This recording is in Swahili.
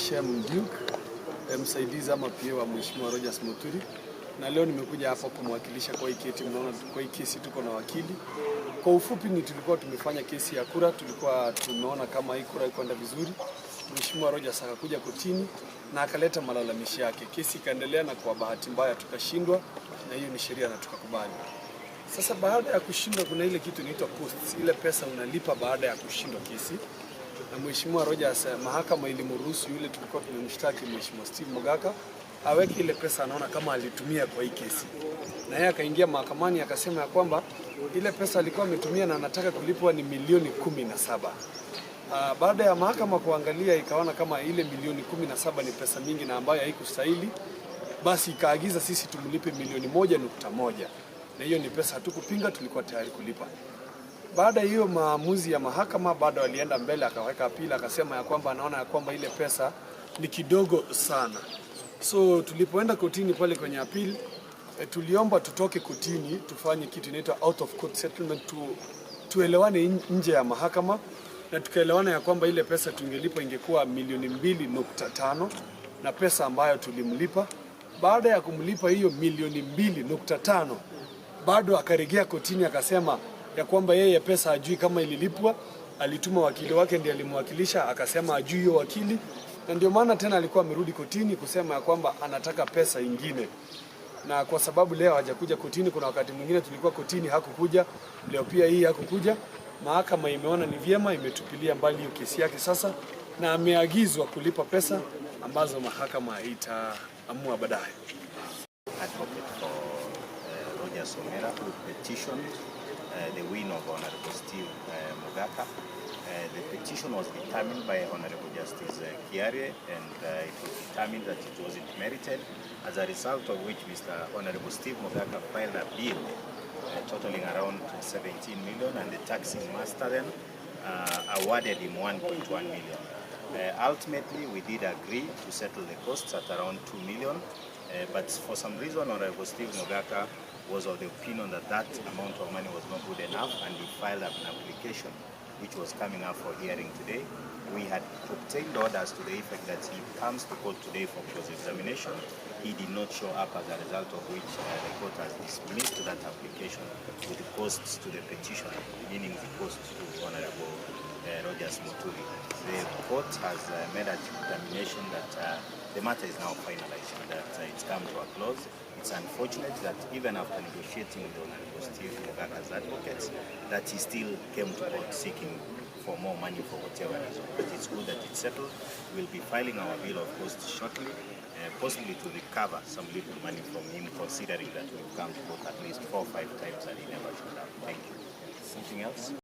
Shem Duke, msaidizi ama PA wa Mheshimiwa Rogers Muturi, na leo nimekuja hapa kumwakilisha kwa hii kesi. Mnaona kwa hii kesi tuko na wakili. Kwa ufupi ni tulikuwa tumefanya kesi ya kura, tulikuwa tumeona kama hii kura iko vizuri. Mheshimiwa Rogers akakuja kotini na akaleta malalamishi yake. Kesi ikaendelea na kwa bahati mbaya tukashindwa, na hiyo ni sheria na tukakubali. Sasa baada ya kushindwa, kuna ile kitu inaitwa costs, ile pesa unalipa baada ya kushindwa kesi na Mheshimiwa Rogers, mahakama ilimruhusu yule tulikuwa tumemshtaki Mheshimiwa Steve Mogaka aweke ile pesa anaona kama alitumia kwa hii kesi, na yeye akaingia mahakamani akasema ya kwamba ile pesa alikuwa ametumia na anataka kulipwa ni milioni 17. Baada ya mahakama kuangalia ikaona kama ile milioni 17 ni pesa mingi na ambayo haikustahili, basi ikaagiza sisi tumlipe milioni 1.1, na hiyo ni pesa hatukupinga, tulikuwa tayari kulipa. Baada ya hiyo maamuzi ya mahakama, bado alienda mbele akaweka appeal, akasema ya kwamba anaona ya kwamba ile pesa ni kidogo sana. So tulipoenda kotini pale kwenye appeal, tuliomba tutoke kotini tufanye kitu inaitwa out of court settlement, tuelewane nje ya mahakama, na tukaelewana ya kwamba ile pesa tungelipa ingekuwa milioni 2.5 na pesa ambayo tulimlipa. Baada ya kumlipa hiyo milioni 2.5 bado akarejea kotini akasema ya kwamba yeye pesa hajui kama ililipwa. Alituma wakili wake ndiye alimwakilisha, akasema hajui hiyo wakili, na ndio maana tena alikuwa amerudi kotini kusema ya kwamba anataka pesa ingine, na kwa sababu leo hajakuja kotini, kuna wakati mwingine tulikuwa kotini hakukuja, leo pia hii hakukuja. Mahakama imeona ni vyema, imetupilia mbali hiyo kesi yake sasa, na ameagizwa kulipa pesa ambazo mahakama itaamua baadaye. Advocate for Rogers Omera, who petitioned the win of Honorable Steve Mogaka. The petition was determined by Honorable Justice Kiarie, and it was determined that it wasn't merited, as a result of which Mr. Honorable Steve Mogaka filed a bill totaling around 17 million, and the taxing master then awarded him 1.1 million. Ultimately, we did agree to settle the costs at around 2 million, but for some reason, Honorable Steve Mogaka was of the opinion that that amount of money was not good enough, and he filed an application which was coming up for hearing today. We had obtained orders to the effect that he comes to court today for cross-examination. He did not show up, as a result of which the court has dismissed that application with the costs to the petitioner, meaning the cost to Honorable Rogers Muturi. The court has made a determination that the matter is now finalized and that it's come to a close. It's unfortunate that even after negotiating with Honorable Steve Mogaka's advocates, that he still came to court seeking for more money for whatever reason. But it's good that it's settled. We'll be filing our bill of costs shortly, possibly to recover some little money from him, considering that we've come to court at least four or five times and he never showed up. Thank you. Something else?